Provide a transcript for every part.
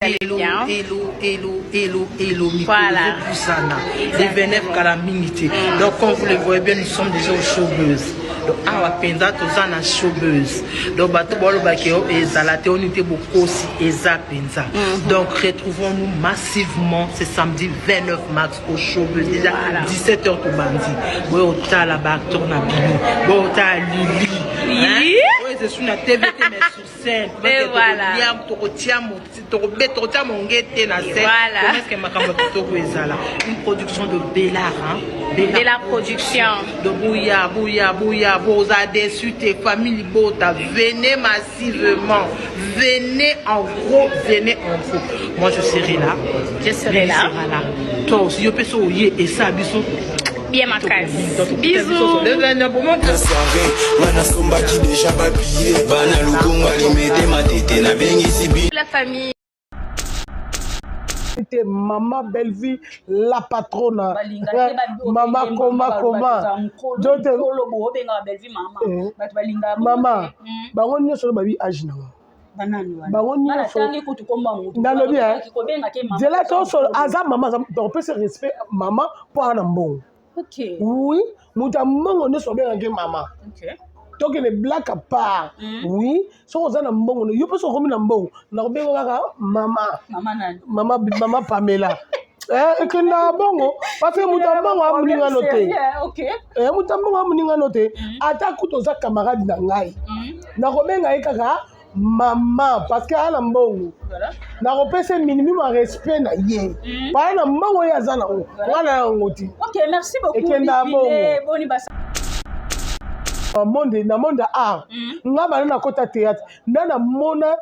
Hello, Bien. hello, hello, hello, hello, mikolo Voilà. ezopusana. Le 29 kala mingi te. Donc, comme vous le voyez bien, nous sommes déjà au showbuzz. Donc, awa penza toza na showbuzz. Donc, bato balobaki yo ezala te oni te bokosi eza penza. Donc, retrouvons-nous massivement ce samedi 29 mars au showbuzz. Déjà 17h tobandi. Boyo otala ba acteur na bino. Boyo otala Lili. Oui. Oyo eza su na TV te mais sur scène. Et voilà. Tokotia tokotia monge te na scène. Voilà. Comment est-ce que makambo ya kitoko ezala une production de Bellard, hein? Bella Production. De Bouya, Bouya, Bouya, boza déçu te famille Libota, venez massivement, venez en gros, venez en gros. Moi je serai là. Je serai Lily là. sera là. Toi aussi, yo peso oye et ça biso. Bien makasi. Donc, Bisous. Le 29 pour moi. Na soirée nga nasombaki deja babillet bana lukunga limete matete nabengisi bi La famille. Te mama Bellevue la patronne. Balinga te Mama koma koma Jote obengaka Bellevue mama. Eh. Bato balingaka bongo Mama te. bango nyonso babi age nango. Banani wana? Bango Nga nyonso. natangi kutu komba motu. Nalobi, eh. Kobenga te mama. Nzela tosolo aza mama aza donc opesi respect mama mpo aza na mbongo. Ok. Oui, moto ya mbongo nyonso obengaki mama. Ok. Tokende black à part. Oui, soki oza na mbongo yo mpe soki okomi na mbongo nakobenga kaka mama. Mama nani? Mama, mama Pamela. Eh, ekendaka bongo parce que moto ya mbongo amoningano te. Sérieux, ok. Eh, moto ya mbongo amoningano te. Ata kutu oza camarade na ngai nakobenga ye kaka mama parce que aza na mbongo. Voilà. Nakopesa ye minimum ya respect na ye. Paa na mbongo ye aza nango nga na yango te. Ok, merci beaucoup. Ekendaka Bibine, bongo. Boni basa. Na monde na monde ya art nga bana nakota théâtre nda namona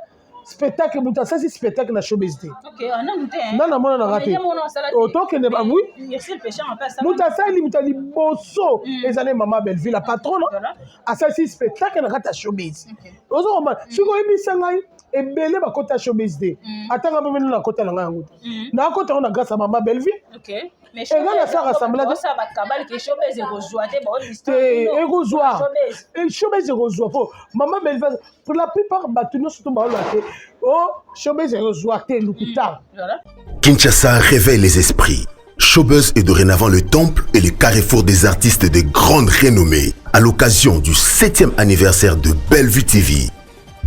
spectacle moto asalisi spectacle na showbiz te. Ok, ah, nanu te. hein. Nga namona nanga te. Comédien mona asala te. Oh, tokende ba- oui. Ursule Péchant mpe asala. Moto asali moto ya liboso ezali mama Bellevue la patronne. Voilà. Asalisi spectacle na kati ya showbiz. Ok. Ozokoma soki oyebisa ngai ebele bakota showbiz te ata nga mpe bino nakota na ngai yango te nakota yango na grâce ya mama Bellevue. Ok. Mais Eza na sala rassemblement te. Osala bakabali ke showbiz ekozwa te, bao distance Te bino. ekozwa. Showbiz. Showbiz ekozwa po mama Bellevue pour la plupart bato nyonso to baoloba te o showbiz ekozwa te lokuta. Voilà. Kinshasa réveille les esprits. Showbuzz est dorénavant le temple et le carrefour des artistes de grande renommée. À l'occasion du 7e anniversaire de Bellevue TV,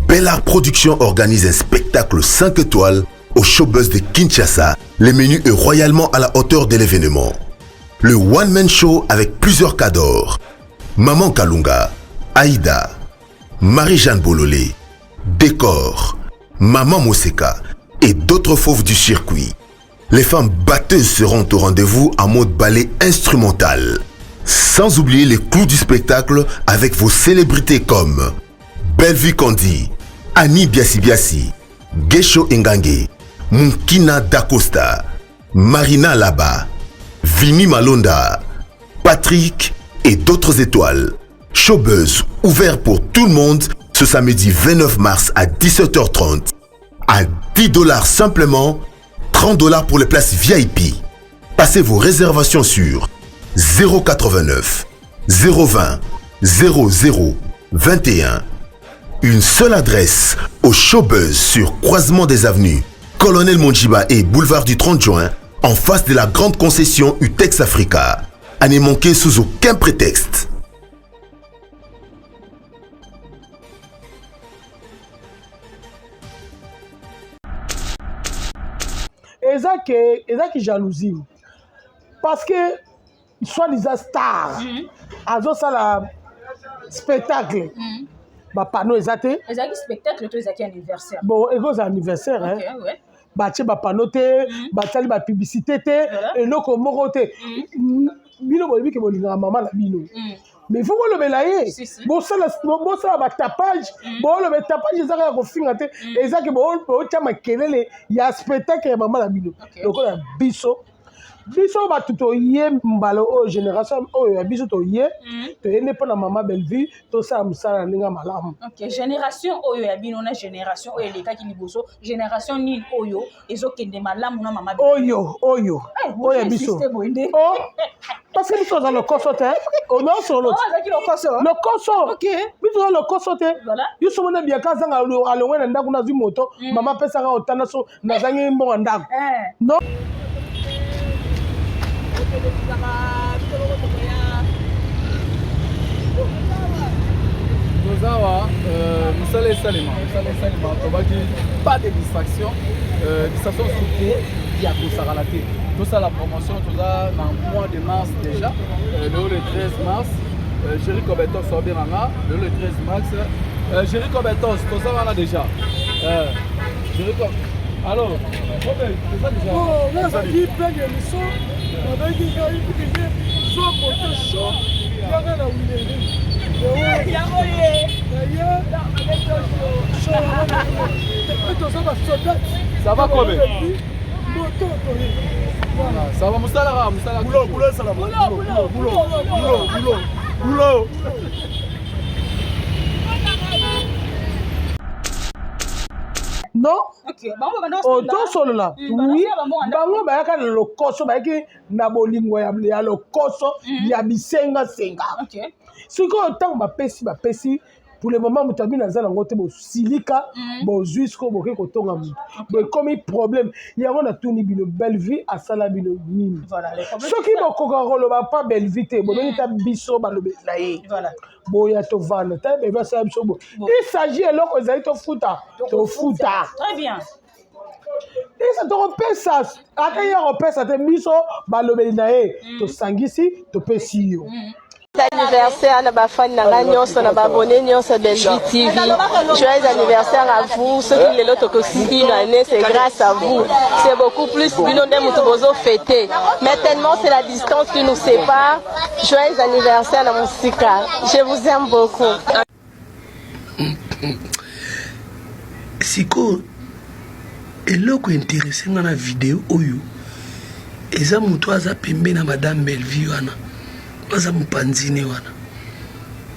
Bellard Productions organise un spectacle 5 étoiles au Showbuzz de Kinshasa. Le menu est royalement à la hauteur de l'événement. Le One Man Show avec plusieurs cadors. Maman Kalunga, Aïda, Marie-Jeanne Bololé, Décor, Maman Moseka et d'autres fauves du circuit. Les femmes batteuses seront au rendez-vous en mode ballet instrumental. Sans oublier les clous du spectacle avec vos célébrités comme Bellevue Kandi, Annie Biassi Biassi, Gesho Engange, Munkina Dacosta, Marina Laba, Vini Malonda, Patrick et d'autres étoiles. Showbuzz ouvert pour tout le monde ce samedi 29 mars à 17h30. À 10 $ simplement, 30 $ pour les places VIP. Passez vos réservations sur 089 020 00 21. Une seule adresse au Showbuzz sur croisement des avenues Colonel Mondjiba et boulevard du 30 juin, en face de la grande concession Utex Africa. À ne manquer sous aucun prétexte. Eza ke ezaki jalousie parce que soi-disant star azosala spectacle, bapanneau eza te. Ezalaki spectacle to ezalaki anniversaire? Bon, ekozala anniversaire, hein. Ok, ouais. Batie bapanneau te, basali bapublicité te. Voilà. Eloko moko te. Bino boyebi ke bolingaka mama na bino, mais il faut bolobela ye. Si, si. Bosala bosala batapage, boloba tapage eza kaka kofinga te, eza ke botya makelele ya spectacle ya mama na bino. Ok. Lokola biso Biso bato toye mbala oyo, génération oyo ya biso toye, toye nde mpo na mama Bellevue, tosala mosala na ndenge ya malamu. Ok, génération oyo ya bino na génération oyo elekaki liboso, génération nini oyo ezokende malamu na mama? Oyo Eh, oyo ya biso. insiste boye nde. Oh, parce que biso toza lokoso te, onyosolo. Oh, azalaki lokoso. Lokoso. Biso toza lokoso te. Voilà. Yo so mona biaka azanga, alongwe na ndako, nazwi moto, mama apesaka otanda, so nazangi mbongo ya ndako. Non. Toza awa, mosala esalema, mosala esalema. Tobaki pas de distraction, distraction surtout ya kosakana te. Tosala promotion, toza na mois de mars déjà, lelo le 13 mars. Géri Cobetos obenganga lelo le 13 mars. Géri Cobetos, toza wana déjà. Géri Co, alors Kobe, toza déjà. Oh, nazalaki plein de émission, babengi ngai kende zwa moto chaud yaka na wileri. Yango ye. Naye chaud, toza basoldat. Ça va, Kobe? Moto toye. Voilà, ça va, mosala kaka, mosala. Boulot, boulot, ça va. Boulot, boulot, boulot, boulot, boulot, boulot. Non. Ok, bango babanda kosenga. Otosolola. Banda Oui. kosala bango na ndako. Bango bayaka na lokoso, bayaki na bolingo ya lokoso, ya bisengasenga. Sikoyo ntango bapesi pour le moment, moto abino aza nango te, bosilika, bozwi sikoyo, bokoki kotonga moto, bokomi problème. Yango natuni bino, Bellevue asala bino nini? Voilà, le problème, Soki c'est ça. bokoka koloba pa Bellevue te, bobengi ta biso balobeli na ye. Boya tovanda, tala Bellevue asala biso bo. Il s'agit eloko ezali tofuta, tofuta. Très bien. Esa tokopesa, ata ye akopesa te, biso balobeli na ye tosangisi, topesi yo. Anniversaire na bafani na ngai nyonso, na baabonné nyonso ya Bellevue TV, joyeux anniversaire à vous. Soki lelo tokosiki une année, c'est grâce à vous, c'est beaucoup plus bino nde moto bozofete, mais tellement c'est la distance qui nous sépare. Joyeux anniversaire na mosika, je vous aime beaucoup. Sikoyo eloko intéressé nga na video oyo eza moto aza pembe na madame Bellevue wana, aza mopanzine wana,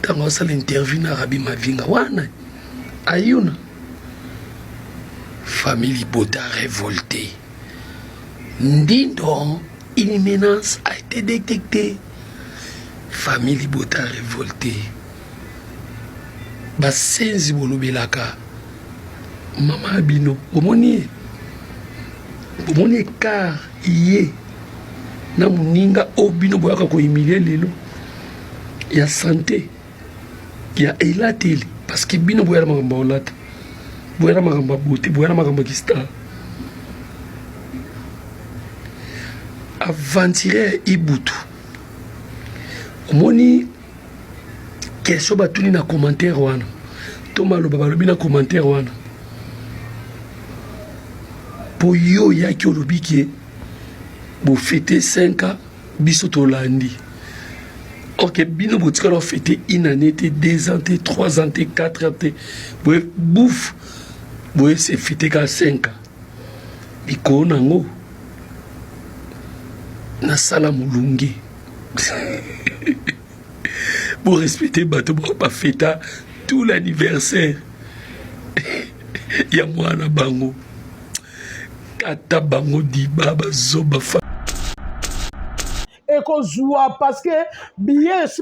ntango asala interview na Rabi Mavinga wana, ayuna famille libota révolté ndindo, une menace a été détectée. Famille libota révolté, basenzi, bolobelaka mama ya bino, bomoni ye, bomoni écart ye na moninga oyo bino boyaka kohumilie lelo ya santé ya elateli, parce que bino boya na makambo ya olata, boya na makambo ya beauté, boya na makambo ya kistar. Aventurier Ibutu, omoni question batuni na commentaire wana to maloba balobi na commentaire wana, mpo yo oyaki olobi ke bofete 5 ans, biso tolandi. Ok, bino botikala ofete une année te, 2 ans te, 3 ans te, 4 ans te, boye bouf, boye se fete ka 5 ans. Likolo nango nasala molunge, borespecte bato bafeta tout l'anniversaire ya mwana bango, kata bango diba bazoba fa. Ekozwa parce que billet esi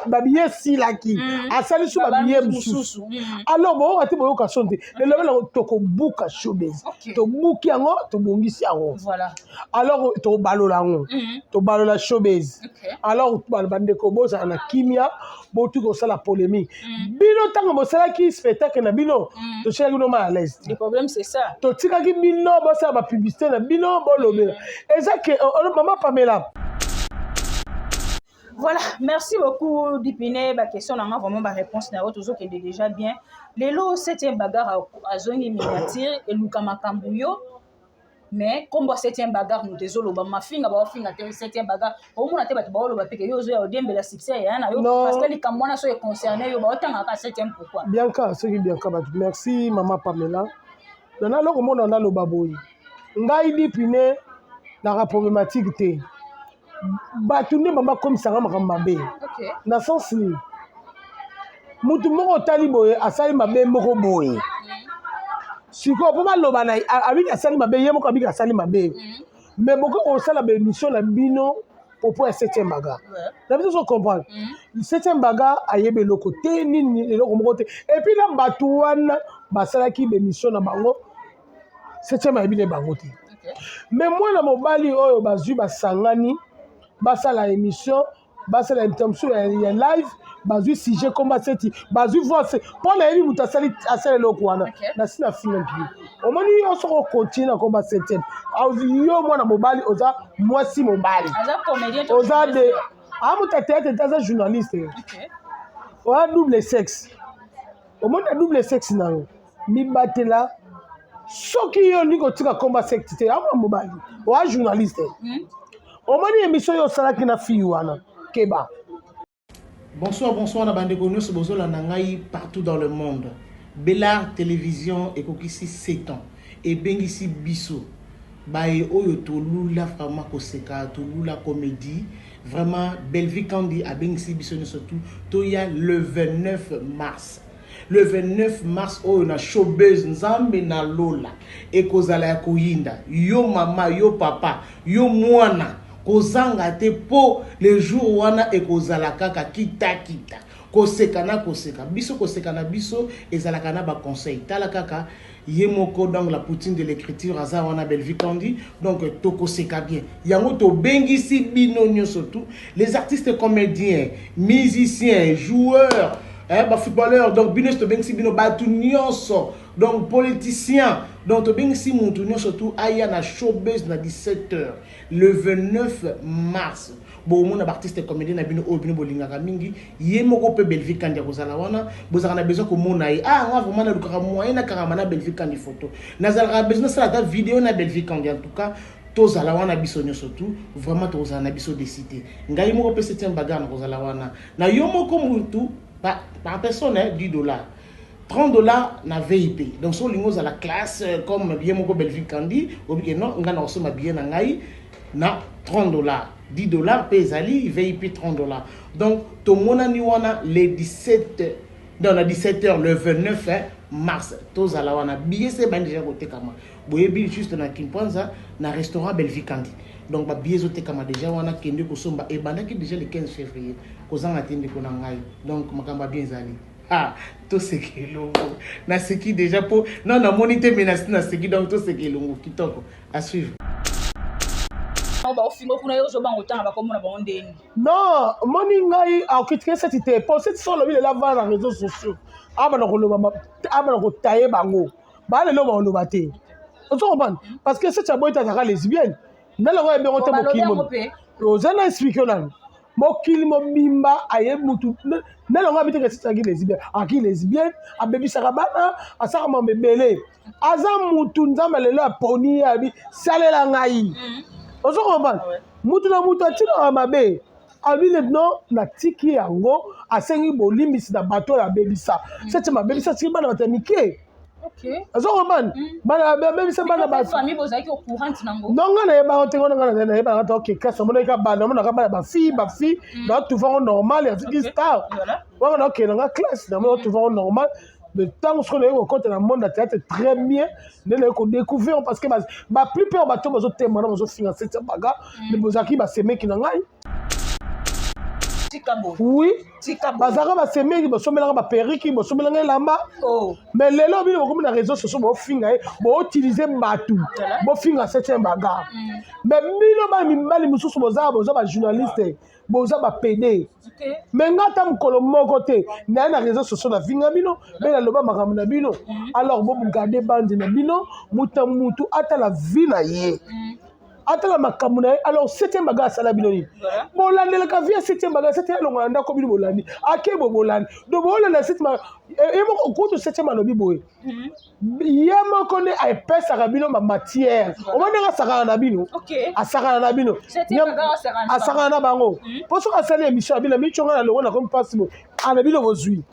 babillet esilaki, asali so babillet mosusu. Alors boyoka te, boyoka son te. Lelo nango tokobuka showbiz, tobuki yango, tobongisi yango. Alors tobalola yango, tobalola showbiz. Alors bandeko, bozala na kimia, botuki kosala polémique. Bino ntango bosalaki spectacle na bino, totiaki bino mal à l'aise. Le problème, c'est ça. Totikaki bino bosala bapublicité na bino, bolobela eza ke mama Pamela. Voilà, merci beaucoup Dipine. Ba question na nga vraiment, ba réponse na yo, tozokende déjà bien. Lelo septième bagarre azongi miniature eluka makambo yo, mais kombo ya septième bagarre, moto ezoloba mafinga, baofinga te septième bagarre, omona te bato baoloba mpe ke yo ozoya odiembela succès ya na yo, parce que likambo wana so econcerne yo, baotangaka septième, pourquoi? Bianca, soki Bianca bato, merci mama Pamela. Nana, eloko mona naloba boye, ngai Dipine. Naka problématique te. Bato nde bango bakomisaka makambo mabe. Na sens nini? Mutu moko otali boye asali mabe moko boye. Sikoyo mpo baloba na abiki asali mabe, ye moko abiki asali mabe. Mais bokoki kosala ba émission na bino propos ya septième bagarre. Na biso ozo comprendre. Septième bagarre ayebi eloko te nini eloko moko te. Et puis na bato wana basalaki ba émission na bango septième ayebi ne bango te. Mais mwana mobali oyo bazwi basangani basala émission basala émission mosusu ya live bazwi sujet komba seti bazwi voice mpo nayebi moto asali asala eloko wana nasi na finga mpili omoni yo soki okontinue na komba septième yo mwana mobali oza mwasi mobali oza de amuta théâtre te aza journaliste oza double sexe omoni na double sexe na yo mibatela soki yo olingi kotika komba secte te yango mobali oa journaliste omoni émission yo osalaki na fille wana keba. Bonsoir bonsoir na bandeko nyonso bozolanda ngai partout dans le monde. Bellar Television ekokisi 7 ans ebengisi biso baye oyo tolula vraiment koseka tolula comedie vraiment Bellevue Kandi abengisi biso nyonso tout toya le 29 mars le 29 mars oyo na showbuzz nzambe na lola ekozala ya koyinda yo mama yo papa yo mwana kozanga te po le jour wana ekozala kaka kita kita koseka na koseka biso koseka na biso ezalaka na ba conseil tala kaka ye moko donc la poutine de l'écriture aza wana Bellevue Kandi donc tokoseka bien yango tobengisi bino nyonso tout les artistes comédiens musiciens joueurs eh, ba footballeurs donc bino nyonso tobengisi bino bato nyonso donc politicien donc tobengisi mutu nyonso tout aya na showbuzz na 17 heures le 29 mars Bokomona ba artistes comediens na bino oyo bino bolingaka mingi, ye moko pe Bellevue Kandi akozala wana, bozalaka na besoin komona ye. Ah nga vraiment nalukaka moyen nakangama na Bellevue Kandi photo. Nazalaka na besoin nasala ata video na Bellevue Kandi en tout cas tozala wana biso nyonso tout vraiment tokozala na biso desi te. Ngai moko pe septième bagarre nakozala wana. Na yo moko mutu par, par personne hein, 10 dollars. 30 dollars na VIP. Donc soki olingi ozala classe euh, comme ye moko Bellevue Kandi, oyebi ke non, ngai nakosomba billet na ngai na 30 dollars. 10 dollars pe ezali VIP 30 dollars. Donc tomonani wana le 17 non na 17 heures le 29 hein, mars tozala wana billet se ebandi deja kotekama boyebi juste na Kimpwanza na restaurant Bellevue Kandi. Donc ba billets ezotekama deja wana kende kosomba ebandaki deja le 15 février kozanga te ndeko na ngai. Donc makambo ya bien ezali. Ah, toseka elongo naseki déjà po non namoni te mais nasi naseki donc toseka elongo kitoko à suivre. Baofingo kuna yo ozobanga otanga bakombo na bango ndenge. Non, moni ngai akritike seti te po seti so olobi lelo avanda na réseaux sociaux abanda koloba abanda kotaye bango ba lelo bakoloba te ozo comprendre parce que seti aboyi te azalaka lesbienne nani yango ayebi yango te mokili oza na explike yo nani mokili mobimba aye mutu nani yango abitaka esisi aki lesbienne aki lesbienne abebisaka bana asaka mambo ebele aza mutu nzambe lelo aponi ye abi salela ngai mm. ozo comprendre mutu na mutu atikaka mabe abi non natiki yango asengi bolimbisi na bato oyo abebisa mm. seti mabebisa atiki bana bato ya mike ozo comprendre mm. bana babebisa bana non nga nayebaka te ngo nga nayebaka te oke classe namonaki ka bana namonaka bana bafille bafille mm. natrouve yango normal aziki star wana nakokende nga classe namona trouve yango normal mais ntango soki naye kokota na monde ya théâtre très bien nde naye kodécouvrir parce que baplupart bato bazotema na bazofinga seti ya baga mm. bozalaki basemeki na ngai oui bazalaka basemeki bosombelaka baperiki bosombelaka elamba oh. mais lelo bino bokomi na réseau sociaux bofinga ye boutilize bato bofinga septième bagarre mm. mais bino bana mibali mosusu boza boza bajournaliste boza bapede mais nga ata mokolo moko te naye na réseau sociaux nafinga bino mpe naloba makambo na bino mm. alors bobugade bandi na bino moto na motu atala vie na ye mm. atala makambo na ye alors septième baga asala bino nini bolandelaka vie ya septième baga septième alongola ndako bino bolandi ake bo bolandi donc bolanda septième ye moko kutu septième alobi boye mhm. ye moko nde apesaka bino bamatière omoni ndenge asakana na bino asakana na bino asakana na bango mpo mhm. soki asali émission ya bino miconga na longo nakomi mpasi boye ana bino bozwi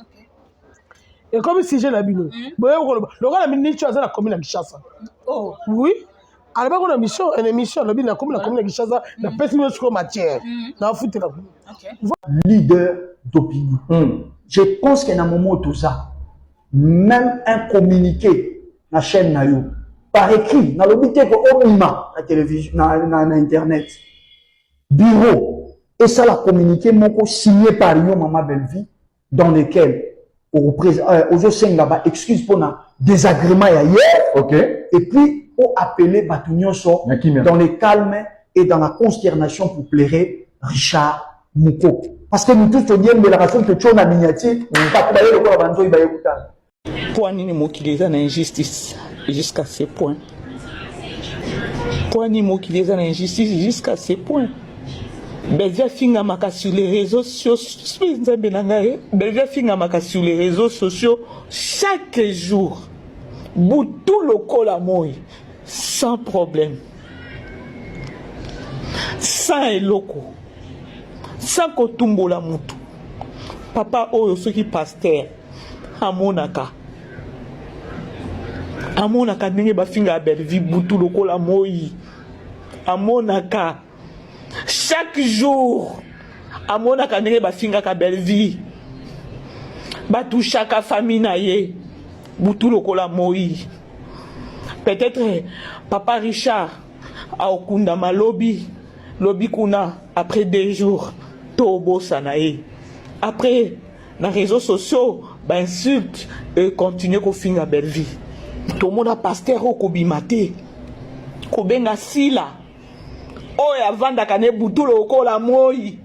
ekomi sujet na bino mhm. boye koloba lokola nico aza na komi na kinshasa oh. oui. Alobaki na mission, une émission, alobi nakomi nakomi na Kinshasa, napesi bino sikoyo matière, nafutela. Leader d'opinion. Je pense que na moment toza, même un communiqué na chaîne na yo par écrit, nalobi te ko obima na télévision, na internet, bureau esala communiqué moko signé par yo, mama Bellevie, dans lequel ozosenga ba excuse mpona désagrément ya hier et puis oappeler bato nyonso dans le calme et dans la consternation pour pleurer Richard Mukoko, parce que nous tous todiembelaka soki totio na miniature, bato baye lokola banzoi baye kutana. Mpo nini mokili eza na injustice jusqu'à ce point? Mpo nini mokili eza na injustice jusqu'à ce point? Belvi afingamaka sur les réseaux sociaux. Nzambe na ngai, Belvi afingamaka sur les réseaux sociaux chaque jour, butu lokola moi, sans problème, sans eloko, sans kotumbola mutu. Papa oyo, soki pasteur amonaka, amonaka ndenge bafingaka Belvi butu lokola moi, amonaka chaque jour, amonaka ndenge bafingaka Belvi, batushaka famille na ye butu lokola moi. Peut-être papa Richard aokundama lobi lobi kuna, après 2 jours tobosana ye. Après, na réseaux sociaux, bainsulte econtinue kofinga Belvi. Tomona pasteur oyo kobima te, kobenga Sila oyo avandaka ne butu lokola moi,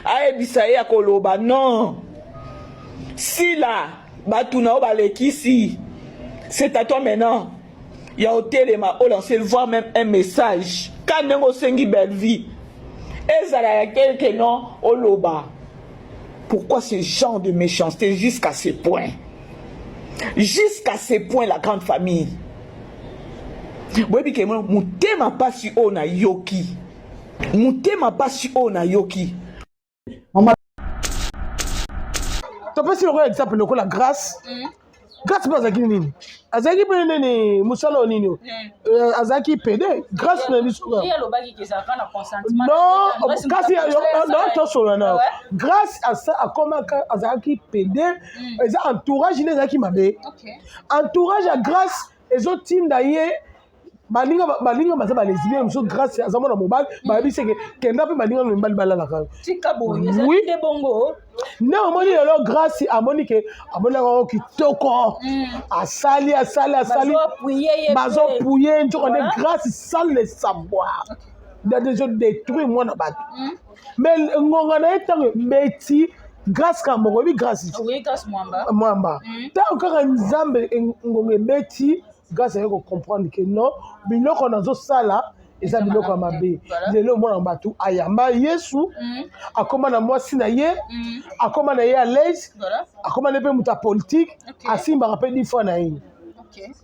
ayebisa ye ya koloba non. Sila, bato na yo balekisi, c'est à toi maintenant ya otelema, olancer voire même un message ka ndenge osengi Bellevie ezala ya quelque non oloba. Pourquoi ce genre de méchanceté jusqu'à ce point, jusqu'à ce point, la grande famille? Boyebi ke motema mpasi oyo nayoki, motema mpasi oyo nayoki. Mama. Topesi lokola exemple, lokola Grâce. Grâce mpe azalaki nini? Azalaki mpe nini? Mosala oyo nini? Azalaki pédé. Grâce na biso, non, kasi non, tosolola na Grâce akomaka, azalaki pédé. Eza entourage nde ezalaki mabe. Entourage ya Grâce ezotinda ye, baninga, baninga baza balesbienne mosusu. Grâce aza mwana mobali, bayebi seke kenda mpe baninga mibali balalaka. Oui, nde omoni lelo Grâce amoni ke amoni yango kitoko, asali, asali, asali, bazopuye nzoko nde Grâce sans le savoir déjà détruire mwana bato. Mais ngonga na ye ntango ebeti, Grâce kaka moko oyebi Grâce Mwamba, ntango kaka Nzambe ngonga ebeti, Grâce aye kocomprendre ke non, biloko nazosala eza biloko ya mabe. Lelo omona bato ayamba Yesu, akóma na mwasi na ye, akóma na ye à l'aise, akóma na ye mpe moto ya politike, asimbaka mpe 10 fois na ye.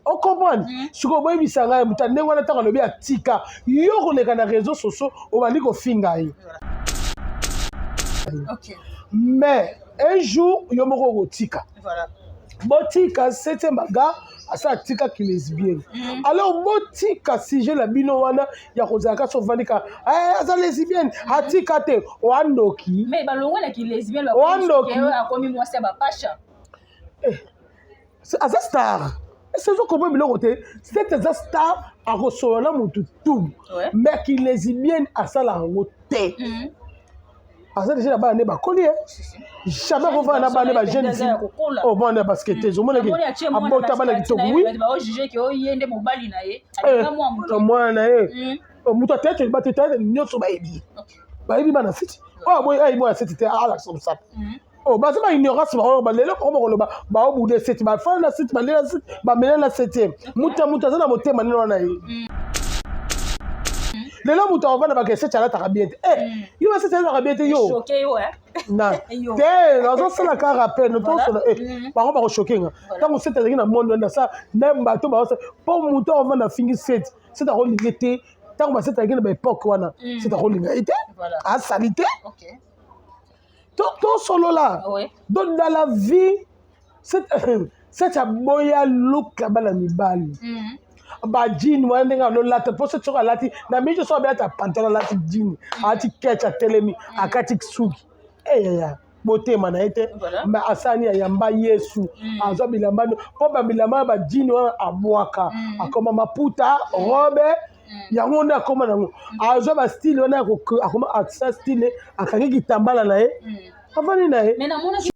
Ocomprendre sikoyo? Boyebisa ngai, moto ndenge wana, ntango alobi atika yo koleka na réseau sociaux, obandi kofinga ye, mais un jour yo moko okotika. Botika septième bagarre, asa atikaki lesbienne. Alors botika sujet na bino wana ya kozala kasi ovandi ka aza lesbienne, atika te, oandoki. Mais balongolaki lesbienne. Oandoki. Akomi mwasi ya bapasha. Aza star, ese ozokomprendre biloko te. Sete aza star, akosolola na motu tu, mais ki lesbienne asala yango te. Aza déjà na bana nde bakoli ye, jamais akovanda na bana nde bajeune fille oyo bana ya basketeuse. Omonaki abota bana kitoko, oui, mwana na ye moto atete, bato tete nyonso bayebi, bayebi bana siti oyo boye, ayebi mwana seti te, alakisa mosala oyo baza ba ignorance. Bango lelo bango bakoloba baobude seti, bafanda na seti, balela seti, bamela na septième. Moto ya moto aza na motema nini wana ye? Lelo moto akovanda bake seti alataka bien te. Yo baseti alataka bien te, yo na te, nazosala ka rappel tosola bango bakochoquer nga. Ntango seti azalaki na monde wana, sa na bato baosala mpo moto akovanda afingi seti, seti akolinga te. Ntango baseti azalaki na baépoque wana, seti akolinga ye te, asali te. Tosolola. Donc dans la vie, seti aboya luka bana mibali. Ba jean wana ndenge alolata, mpo soki alati na mingi, soki abelata pantalon, alati jean, alati ketch, atelemi, akati suki, eyaya botema na ye te. Mais asali, ayamba Yesu, azwa bilamba mpo babilamba ya ba jean wana abwaka, akoma maputa, robe, yango nde akoma nango. Azwa ba style wana, akoma asa style, akangi kitambala na ye, avandi na ye. Mais namonaki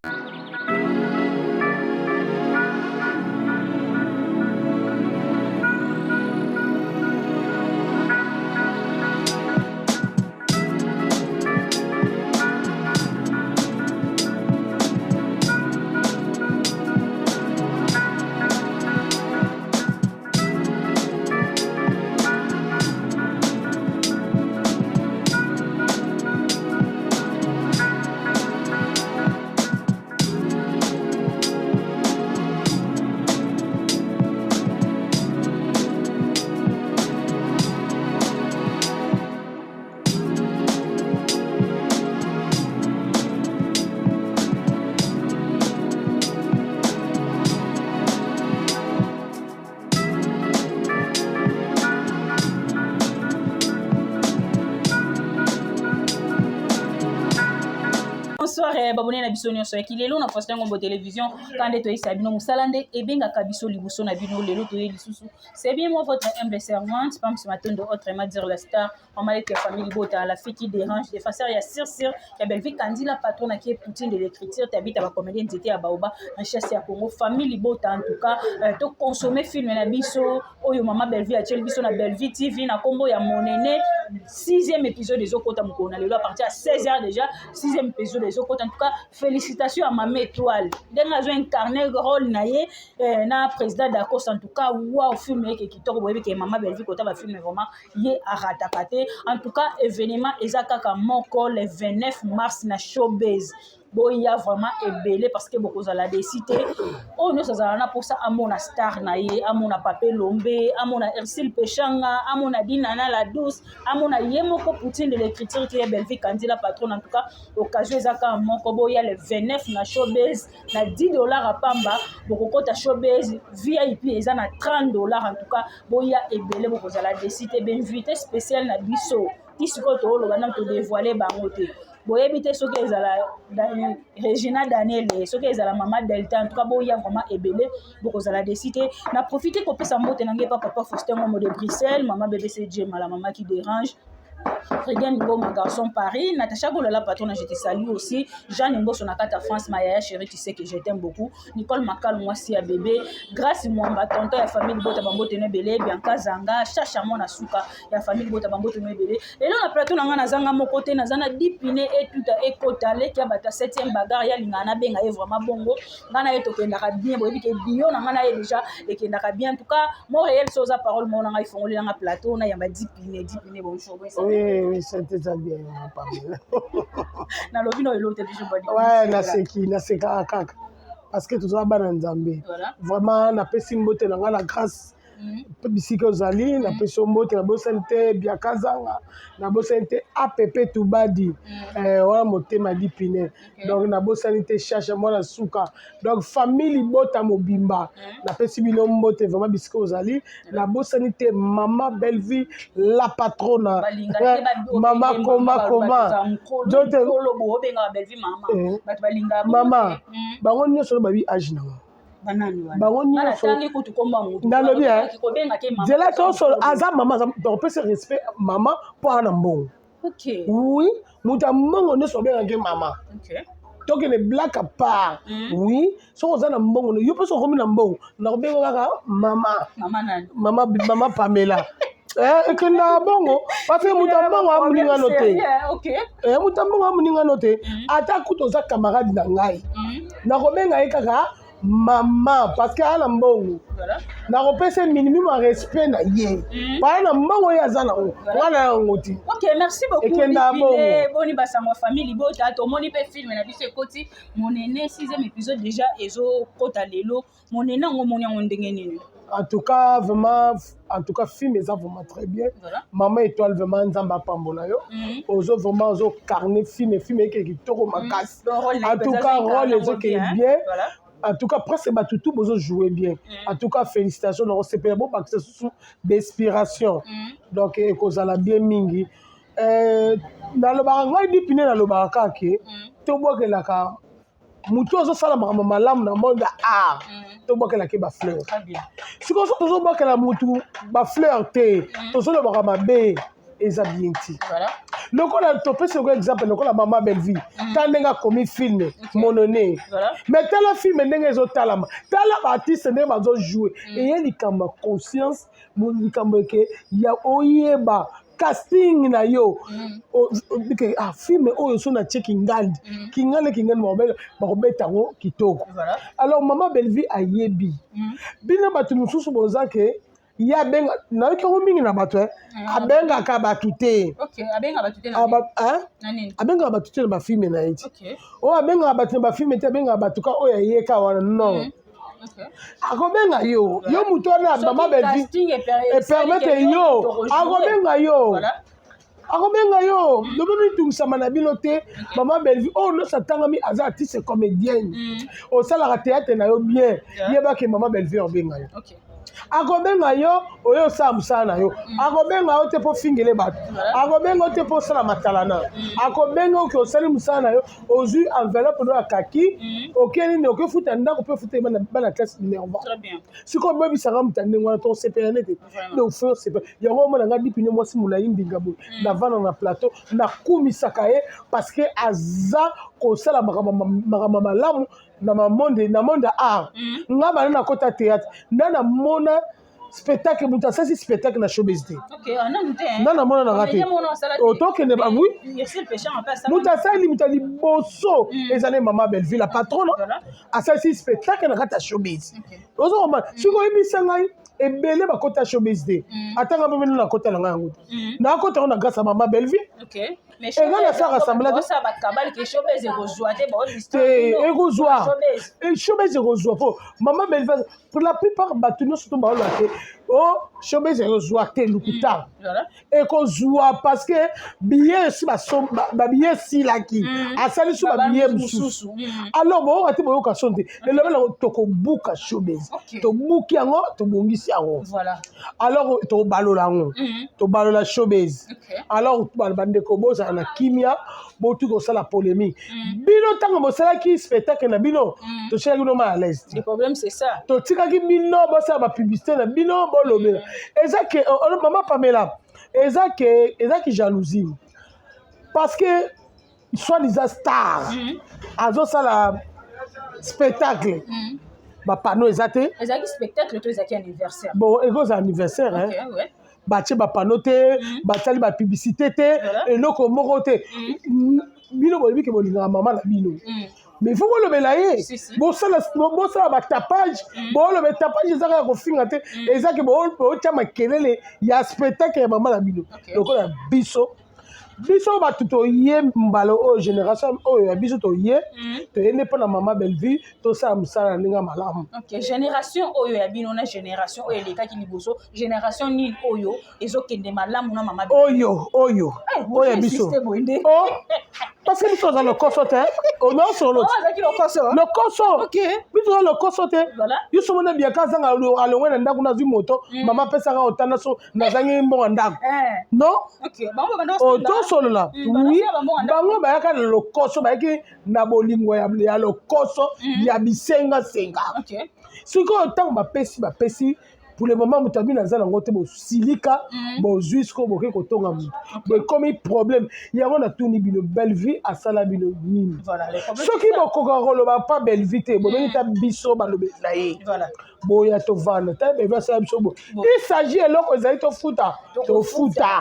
Bonsoir eh, babone na biso nyonso ya kilelo na Faustin Ngombo Télévision. Ka nde toyebisa bino, mosala nde ebengaka biso liboso na bino. Lelo toye lisusu, c'est bien moi, votre humble servante, Pams Matondo, autrement dire la star, mama leki ya famille Libota, la fille qui dérange, défenseur ya sir sir ya Bellevue Kandila, patron na kie Poutine de l'écriture, tabita ba comédien, nzete ya baoba, richesse ya Congo, famille Libota. En tout cas to consommer film na biso oyo mama Bellevue atieli biso na Bellevue TV na kombo ya Monene. Sixième épisode ezokota mokolo na lelo à partir ya 16 heures déjà. Sixième épisode ezokota. En tout cas, félicitations à mama Étoile, ndenge azo incarner rôle na ye na président Dacos. En tout cas, wow, film eke kitoko. Boyebi ke mama Bellevue kota ba film, vraiment ye arataka te. En tout cas, événement eza kaka moko, le 29 mars na Showbase. Boya vraiment ebele parce que bokozala déçus te. Oyo nyonso azala na mposa amona star na ye, amona Pape Lombe, amona Ersil Peshanga, amona Dinana la douce, amona ye moko Poutine de l'écriture qui est Bellevue Kandila patron. En tout cas, occasion eza kaka moko, boya le 29 na Showbase na 10 $ apamba bokokota Showbase. VIP eza na 30 $. En tout cas, boya ebele, bokozala déçus te. Ba invité spécial na biso, ti sikoyo tooloba nanu, to dévoiler bango te. Boyebi te soki ezala Regina Daniel, soki ezala mama Delta. En tout cas, boya vraiment ebele, bokozala déçus te. Na profite kopesa mbote na ngai pa papa Faustin Ngomo de Bruxelles, mama BBC Jema, la mama qui dérange, Regan Ngoma, garçon Paris, Natacha Golola, patronne, je te salue aussi. Jeanne Mbosso, Nakata France, Mayaya chérie, tu sais que je t'aime beaucoup. Nicole Makal, moi si à bébé. Grâce Mwamba, tonton, ya famille Bota Bambo Tenebele, Bianca Zanga, Chacha Mona Suka, ya famille Bota Bambo Tenebele. Et là, on a plateau, na zanga mon côté, na zana dipine et tout à ekota, leki ya bata 7e bagarre, ya linga na benga, et vraiment bongo. Ngana ye tokendaka bien, boyebi ke bio na ngana ye déjà ekendaka bien. En tout cas, mo réel soza parole mo nanga ifongoli nanga plateau na yamba dipine, dipine bonjour. Oui, c'était ça bien, Pamela. Nalobi no eloko te biso. Ouais, naseki, nasekaka kaka parce que toza bana Nzambe. Vraiment, napesi mbote na ngai na Grâce mpe bisika ozali, napesi yo mbote. Nabosani te Biaka Zanga, nabosani te App Tubadi wana motema dipine. Donc nabosani te Chacha mwana suka. Donc famille Libota mobimba, napesi bino mbote vraiment bisika ozali. Nabosani te mama Bellevue la patrona, mama koma koma. Mama bango nyonso babi age nango, bango nyonso nalobi nzela tosolo aza mama, opesi respect mama mpo aza na mbongo. Oui, moto ya mbongo nyonso obengaki mama. Tokende blague à part, oui, soki oza na mbongo, yo mpe soki okomi na mbongo, nakobenga kaka mama, mama, mama Pamela. Ekendaka bongo parce que moto ya mbongo amoningano te, moto ya mbongo amoningano te. Ata kuta oza camarade na ngai, nakobenga ye kaka mama parce que aya na mbongo, nakopesa minimum ya respect na ye paya na mbongo ye aza nango, nga na yango te. Ok, merci beaucoup. Ekenda bongo. Boni basango ya famille Libota? Tomoni mpe film na biso ekoti, Monene, sixième épisode déjà ezokota lelo. Monene yango, omoni yango ndenge nini? En tout cas, vraiment, en tout cas, film eza vraiment très bien. Maman Étoile, vraiment Nzambe apambola yo. Ozo vraiment ozo incarner film, film eke kitoko makasi. En tout cas, rôle ezokende bien. En tout cas, presque bato tout bozo jouer bien. En tout cas, félicitations. Nakosepela bobakisa susu d'inspiration. Donc ekozala bien mingi. Nalobaka ngai dipine, nalobaka kaka ke tobwakelaka motu azosala makambo malamu na monde ya art, tobwakelaki bafleur. Sikoyo so tozobwakela motu bafleur te, tozolobaka mabe, eza bien ti. Lokola topesi lokola exemple, lokola mama Bellevue, ta ndenge akomi film monone, mais tala film ndenge ezotalama, tala baartiste ndenge bazojoue. Eye likambo ya conscience, likambo eke ya oyeba casting na yo. Ke, ah, film oyo so natie kingandi, kingandi, kingandi, bakobeta yango kitoko. Alors mama Bellevue ayebi bino bato mosusu boza ke ye abenga, nayoki yango mingi na bato, abengaka bato te. Abengaka bato te na bafilm na ye ti. Oyo abengaka bato na bafilm te, abengaka bato ka oyo ayeka wana, non. Akobenga yo, yo moto wana mama Bellevue epermettre yo, akobenga yo, akobenga yo. Lobi mitungisama na bino te. Mama Bellevue oyo nyonso atangami aza artiste comédienne, osalaka théâtre na yo bien, yebake mama Bellevue akobenga yo, akobenga yo. Oyo osala mosala na yo, akobenga yo te mpo fingele bato, akobenga yo te mpo osala matalana, akobenga yo ke osali mosala na yo, ozwi enveloppe no ya kaki, oke nini, okefuta ndako mpe ofuta bana classe minerva. Sikoyo boyebisanga moto ya ndenge wana, tosepela nete. Donc faut osepela yango. Omona nga dipine, mwasi molai mbinga boye, navanda na plateau, nakumisaka ye parce que aza kosala makambo malamu na mamonde, na monde ya art. Nga bana nakota théâtre, nda namona spectacle, moto asalisi spectacle na showbiz te. Nga namona nanga te. Tokende, oui, moto asali, moto ya liboso ezali mama Bellevue, la patronne, asalisi spectacle na kati ya showbiz. Ozokoma soki oyebisa ngai, ebele bakota showbiz te. Atanga mpe bino nakota na ngai yango te, nakota yango na grâce ya mama Bellevue. Eza na sala rassemblement te, ekozwa showbiz, ekozwa mpo mama Bellevue. Pour la plupart, bato nyonso to baoloba te o showbiz ekozwa te, lukuta. Ekozwa parce que billet esi babillet esilaki, asali so babillet mosusu. Alors boyoka te, boyoka son te. Elobela tokobuka showbiz, tobuki yango, tobongisi yango. Alors tobalola yango, tobalola showbiz. Alors bandeko, bozala na kimia, botuki kosala polémique. Bino ntango bosalaki spectacle na bino, totielaki bino mal à l'aise te, totikaki bino bosala bapublicité na bino, bolobela. Eza ke mama Pamela, eza ke ezaki jalousie parce que soi-disant star azosala spectacle, bapano eza te. Ezalaki spectacle to ezalaki anniversaire? Bon, ekozala anniversaire, hein? Okay, ouais. Batie bapano te, basali bapublicité te, eloko moko te. Bino boyebi ke bolingaka mama na bino, mais il faut bolobela ye, bosala batapage, boloba. Tapage eza kaka kofinga te, eza ke botya makelele ya spectacle ya mama na bino. Lokola biso bato toye mbala oyo, génération oyo ya biso, toye nde mpo na mama Bellevue, tosala mosala na ndenge ya malamu. Ok, génération oyo ya bino na génération oyo elekaki liboso, génération nini oyo ezokende malamu na mama? Oyo ya biso. Oh, parce que biso oza lokoso te, onyosolo lokoso, biso oza lokoso te. Biso mona biaka azanga, alongwe na ndako, nazwi moto, mama apesaka otanda so nazangi mbongo ndako, non. Tosolola, oui, bango bayaka na lokoso, bayaki na bolingo ya lokoso ya bisengasenga. Sikoyo ntango bapesi pour le moment, moto abino aza nango te, bosilika, bozwi sikoyo, bokoki kotonga moto, bokomi problème. Yango natuni bino, Bellevue asala bino nini? Soki bokoka koloba pa Bellevue te, bobengi ta biso balobeli na ye, boya tovanda ta Bellevue asala biso bo. Il s'agit eloko ezali, tofuta, tofuta.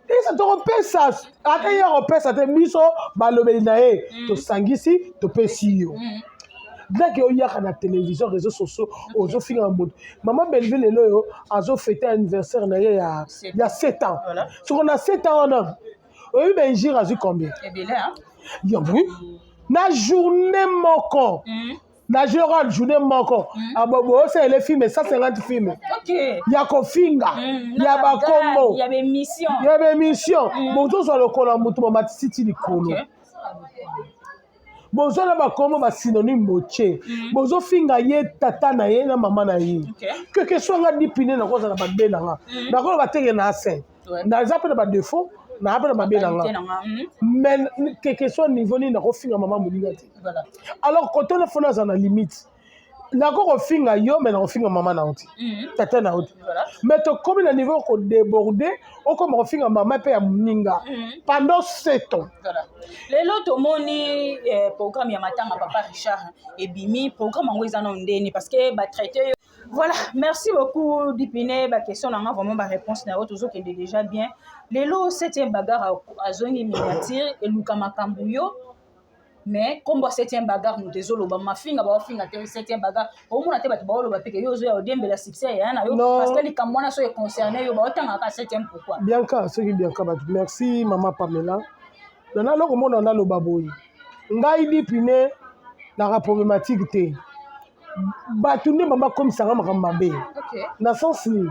Esa tokopesa, ata ye akopesa te, biso balobeli na ye tosangisi, topesi yo. Daki oyaka na télévision, réseaux sociaux, ozofinga moto. Mama Bellevue lelo oyo azofete anniversaire na ye ya 7 ans. Soko na 7 ans wana, oyebi bainjure azwi combien? Ya oui, na journée moko, na général journée moko bosalele film 150 film ya kofinga, ya bakombo, ya baémission. Bozozwa lokola moto bamatisi ti likolo. Boza na bakombo basynonyme botie. Bozofinga ye tata na ye na mama na ye. Keke so nga dipine nakozala mabe na nga. Nakoloba teke na asin. Naza mpe na badéfaut, naa mpe na mabe na nga. Mais keke so niveau nini nakofinga mama moninga te. Alors kote na fona azala na limite. Nako kofinga yo mais nakofinga mama na yo te, tata na yo te. Mais tokomi na niveau kodéborde, okoma kofinga mama mpe ya moninga pendant 7 ans. Voilà. Lelo tomoni programme ya matanga papa Richard ebimi. Programme yango eza nano ndeni? Parce que batraité yo. Voilà, merci beaucoup Dipine. Baquestion na nga vraiment, baréponse na yo, tozokende déjà bien. Lelo septième bagarre azongi miniature, eluka makambo yo, mais kombo ya septième bagarre, moto ezoloba mafinga, baofinga te septième bagarre. Omona te bato baoloba peke yo ozoya odembela succès ya na yo, parce que likambo wana so econcerne yo, baotangaka septième, pourquoi? Bianca, soki Bianca bato, merci mama Pamela. Nana eloko mona naloba boye, ngai Dipine naka problématique te. Bato nde bango bakomisanga makambo mabe. Na sens nini?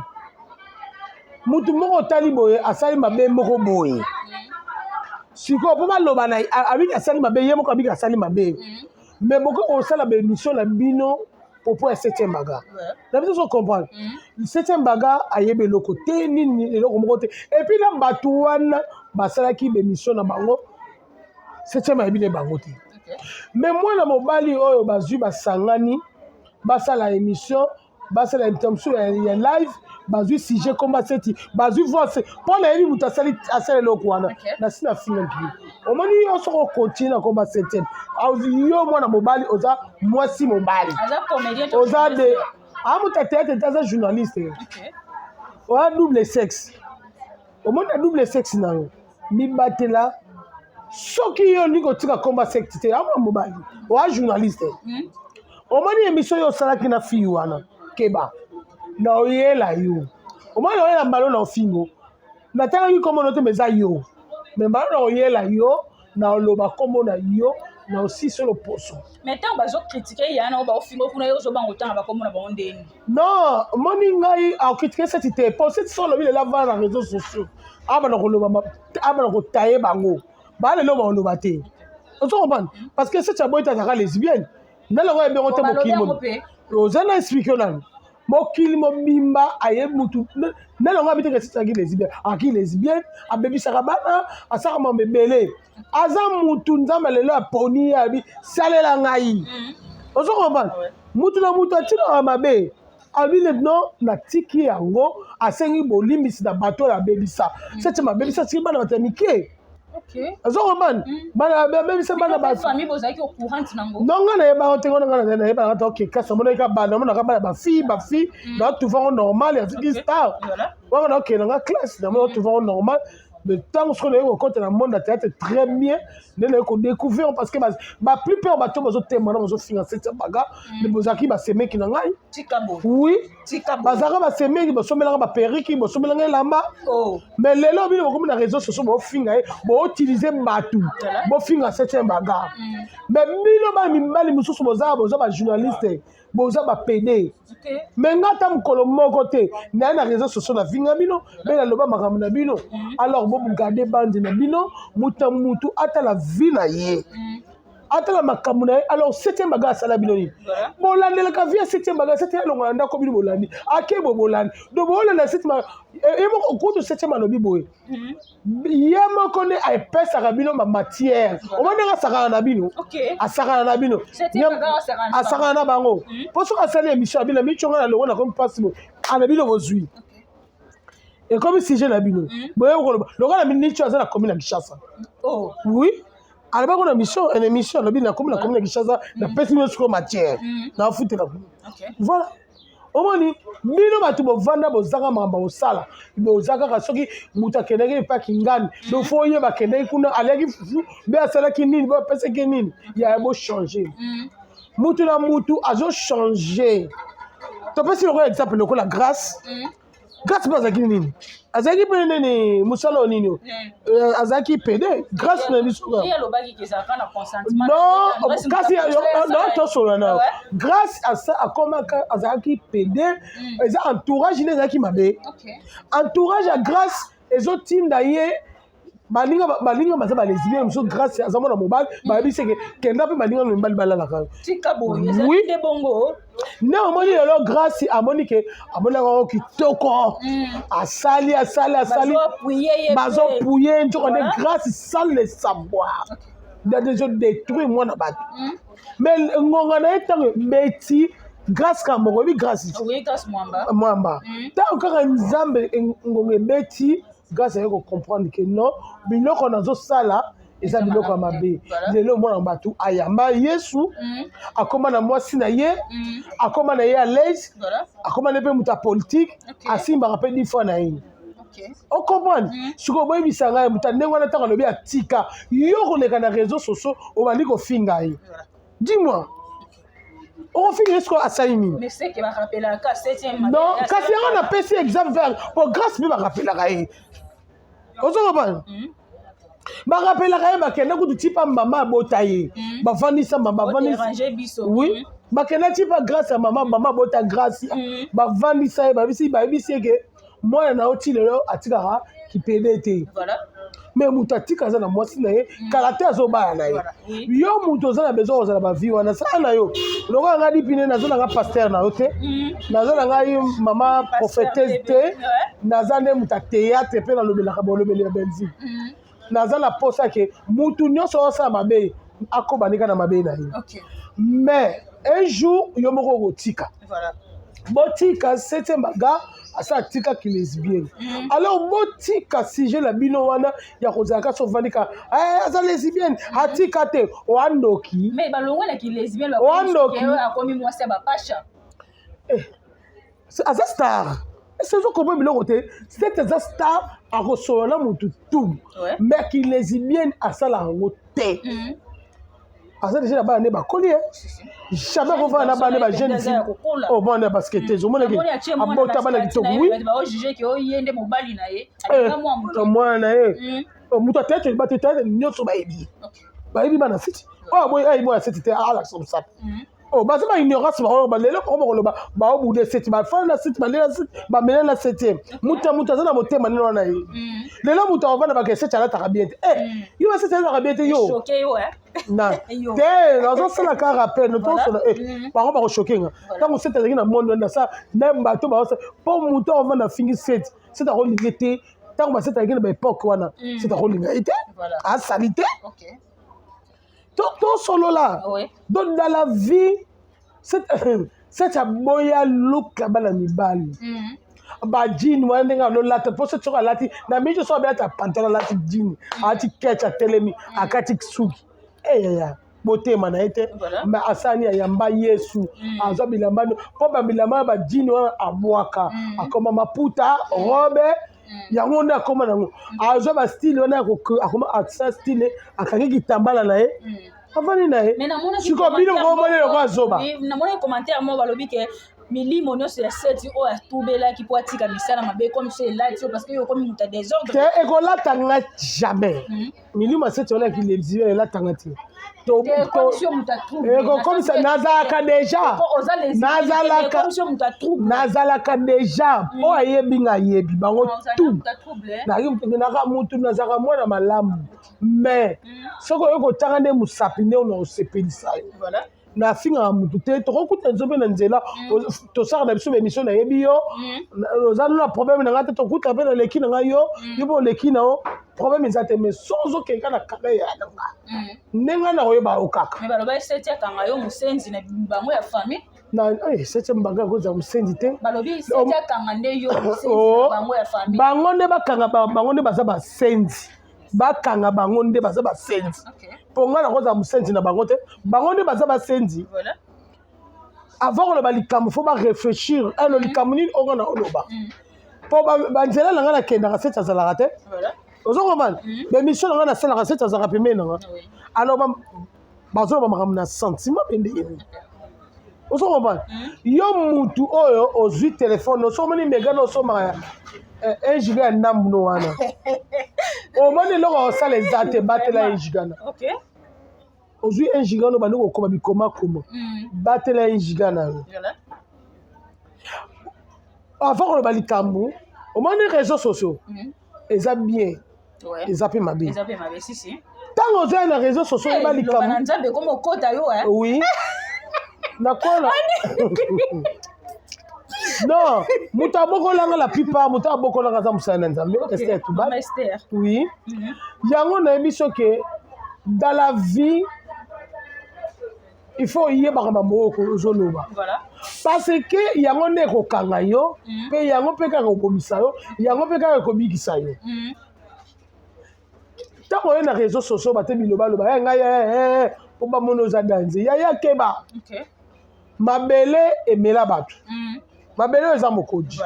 Mutu moko otali boye asali mabe moko boye, sikoyo mpo baloba na abiki asali mabe, ye moko abiki asali mabe, mais bokoki kosala baémission na bino popo ya septième bagarre na biso. So comprendre, septième bagarre ayebi eloko te, nini, eloko moko te. Et puis na bato wana basalaki baémission na bango, septième ayebi ne bango te. Mais mwana mobali oyo bazwi, basangani basala émission, basala émission mosusu ya live, bazwi sujet komba seti, bazwi voice mpo nayebi moto asali, asala eloko wana nasi na finga mpili. Omoni yo soki okontinue na komba septième, yo mwana mobali oza mwasi mobali, oza de amoto ya théâtre te, aza journaliste, oza double sexe. Omoni na double sexe na yo, mibatela. Soki yo olingi kotika komba secte te, amwa mobali oa journaliste, omoni émission oyo osalaki na fille wana, keba na oyela yo. Omoni na oyela mbalo na ofingo, natangaki kombo no te, mais eza yo. Mais mbalo na oyela yo, na oloba kombo na yo na osisi loposo. Mais ntango bazocritiquer ya na oyo, baofingo kuna, yo ozobanga otanga bakombo na bango ndeni? Non, omoni ngai acritiquer seti te, po seti so olobi lelo avanda na réseaux sociaux, abana koloba, abana kotaye bango, baa lelo baoloba te. Ozo comprendre? Parce que seti aboyi te, azalaka lesbienne, nalongo yebi yango te. Mokili oza na explique yo nani, mokili mobimba ayebi mutu nalongo abi teke seti azalaki lesbienne, akaki lesbienne, abebisaka bana, asaka mambo ebele. Aza mutu Nzambe lelo aponi ye, abi salela ngai. Ozo comprendre? Mutu na mutu atinaka mabe, abi non, natiki yango, asengi bolimbisi na bato oyo abebisa. Septième abebisa, atiki bana bato ya mike. Ozo comprendre? Bana abebisa, bana non, nga nayebaka te. Ngo nga nayebaka te. Ok, kasi amonaki ka bana, amonaka bana bafille, bafille naotrouve yango normal, aziki star wana, naokende nga classe, namona otrouve yango normal. Mais ntango soki naye kokota na monde ya théâtre très bien, nde naye kodécouvrir, parce que baplupart bato bazotema na bazofinga septième bagarre, bozalaki basemeki na ngai. Oui, bazalaka basemeki, bosombelanga baperruque, bosombelanga elamba. Mais lelo bino bokomi na réseau sociaux, bofinga ye, boutiliser bato, bofinga septième bagarre. Mais bino bana mibali mosusu boza, boza bajournaliste, boza bapédé. Mais nga ata mokolo moko te naye na réseau sociaux nafinga bino mpe naloba makambo na bino. Alors bogarde bandi na bino, mutu na mutu atala vie na ye, atala makambo na ye. Alors septième bagarre asala bino nini? Bolandelaka vie ya septième bagarre. Septième alongola ndako, bino bolandi, ake bo bolandi. Donc bolanda septième ye moko kutu. Septième alobi boye, ye moko nde apesaka bino bamatière. Omoni ndenge asakana na bino, asakana na bino, asakana na bango. Mpo soki asali émission ya bino miconga na longo nakomi mpasi boye, ana bino bozwi, ekomi sujet na bino boye koloba lokola nicho aza na komi na Kinshasa. Oui, alobaki na mission, une émission, alobi nakomi na komi na Kinshasa, napesi bino sikoyo matière, nafutela. Voilà, omoni bino bato bovanda, bozanga makambo kosala, boza kaka soki moto akendaki epaki ngani, donc faut oyeba akendaki kuna, aliaki fufu mpe asalaki nini, bo apesaki nini. Yaya, bochange. Mutu na mutu azochange. Topesi lokola exemple lokola Grâce. Grâce mpe azalaki nini? Azalaki mpe nini? Mosala oyo nini? Azalaki pédé. Grâce na biso, non, kasi non, tosolola na Grâce akomaka, azalaki pédé. Eza entourage nde ezalaki mabe. Entourage ya Grâce ezotinda ye. Baninga baninga baza ba lesbienne mosusu, Grâce aza mwana mobali, bayebi seke kenda mpe baninga na mibali balalaka yo. Tika boye, ezali nde bongo. Nde omoni lelo Grâce amoni ke amonaka yango kitoko, asali asali asali, bazopuye nzoka nde Grâce sans le savoir nde deja détruire mwana bato. Mais ngonga na ye ntango ebeti, Grâce kaka moko oyebi Grâce Mwamba, ntango kaka Nzambe ngonga ebeti, Grâce aye kocomprendre ke non, biloko nazosala eza biloko ya mabe. Lelo omona bato ayamba Yesu, akóma na mwasi na ye, akóma na ye à l'aise, akóma na ye mpe moto ya politike, asimbaka mpe 10 fois na ye. Ocomprendre? Sikoyo boyebisa ngai, moto ndenge wana, ntango alobi atika yo koleka na réseau sociaux, obandi kofinga ye, dis-moi, okofinga ye sikoyo asali nini? Non, kasi yango napesi exemple vert po Grâce mpe barapelaka ye, ozokopana, barapelaka ye, bakenda kutu tipa mama abota ye, bavandisa mama, bavandisa, oui, bakenda tipa Grâce ya mama, mama abota Grâce, bavandisa ye, babisi, bayebisi ye ke mwana na yo ti lelo atikaka kipede te. Mais moto atika aza na mwasi na ye, kala te azobala na ye. Yo moto oza na besoin kozala bavie wana, sala na yo lokola ngai Dipine. Naza na nga pasteur na yo te, naza na ngai mama prophétesse te, naza nde moto ya théâtre mpe nalobelaka bolobeli ya benzine. Naza na posa ke mutu nyonso osala mabe akoba ndeka na mabe na ye, mais un jour yo moko okotika. Botika septième bagarre asa atikaki lesbienne. Alors botika sujet na bino wana ya kozala kasi ovandi ka aza lesbienne, atika te, oandoki. Mais balongolaki lesbienne. Oandoki. Akomi mwasi ya bapasha. Aza star, ese ozokomba biloko te. Sete aza star, akosolola na motu tu, mais ki lesbienne asala yango te. Aza déjà na bana nde bakoli ye, jamais kovanda na bana nde bajeune fille oyo bana ya basketeuse. Omonaki abota bana kitoko, oui, mwana na ye moto atete, bato tete nyonso bayebi, bayebi bana siti oyo boye, ayebi mwana seti te, alakisa mosapi. Oh, baza ba ignorance bango lelo bango bakoloba baobude seti, bafanda na seti, balela seti, bamela na septième. Moto ya moto aza na motema nini wana ye. Lelo moto akovanda bake seti alataka bien te. Eh, yo ba seti alataka bien te, yo na te, nazosala ka rappel tosola bango bakochoke nga. Ntango seti azalaki na monde wana, nasala na bato baosala mpo moto akovanda afingi seti, seti akolinge te. Ntango baseti azalaki na baépoque wana, seti akolinga ye te, asali te. Tosolola. Donc dans la vie, seti aboya luka bana mibali bajean wana ndenge alolata, mpo soki soki alati na mingi, soki abelata pantalon, alati jean, alati ketch, atelemi, akati suki, eyaya botema na ye te. Mais asali, ayamba Yesu, azwa bilamba mpo babilamba ya bajean wana abwaka, akoma maputa, robe, yango nde akoma nango, azwa bastyle wana, akoma asa style, akangi kitambala na ye, avandi na ye. Sikoyo bino komoni eloko azoba. Namoni commentaire moko balobi ke milimo nyonso ya seti oyo atubelaki mpo atika misala mabe comme so elati yo, parce que yo okomi moto ya désordre. Te, ekolata nga jamais. Milimo ya seti wana ya kilezi elatanga te. Ekokomisa nazalaka déjà, nazalaka déjà mpo ayebi nga, ayebi bango tout. Naka mutu, nazalaka mwana malamu, mais soki oyoki kotanga nde mosapi nde ona osepelisa yo. Nafingaka mutu te, tokokuta nzo mpe na nzela, tosaka na biso baémission, nayebi yo oza na problème na ngai te, tokuta mpe naleki na ngai, yo yo mpe oleki na yo, problème eza te. Mais so ozokeka na kaka ya na nga, ndenge na koyeba yo kaka. Mais baloba eseti akanga yo mosenzi na bango ya famille. Na septième bagarre kozala mosenzi te. Balobi eseti akanga nde yo mosenzi na bango ya famille. Bango nde bakanga, bango nde baza basenzi, bakanga bango nde baza basenzi, mpo ngai nakozala mosenzi na bango te, bango nde baza basenzi. Avant koloba likambo, faut baréfléchir elo likambo nini oyo ngai na oloba, mpo banzela na ngai nakendaka, seti azalaka te. Ozo comprendre? Baémission na ngai nasalaka, seti azalaka pembeni na nga. Alors bazoloba makambo na sentiment mpe ndenge nini? Ozo comprendre? Yo mutu oyo ozwi telefone, oso omoni mega na osomaka 1 giga ya ndambu no wana, omoni eloko akosala eza te, batela 1 giga na ozwi 1 giga no, bandi kokoma bikomakoma, batela 1 giga na yo. Avant koloba likambo, omoni réseau sociaux eza bien. Eza mpe mabe. Ntango ozoya na réseau sociaux, oyeba likambo. Nzambe ekoma okota yo. Oui, nakola. Non, moto abokolanga, la plupart moto abokolanga aza mosala na Nzambe, Ester Tubal. Oui. Yango nayebi soki dans la vie il faut oyebaka mambo oyo ozoloba, parce que yango nde ekokanga yo, mpe yango mpe kaka ekobomisa yo, yango mpe kaka ekobikisa yo. Ntango oye na réseau sociaux, bate bilobaloba ya ngai mpo bamoni oza danze. Yaya, keba, mabele emela bato, mabele oyo eza mokonzi,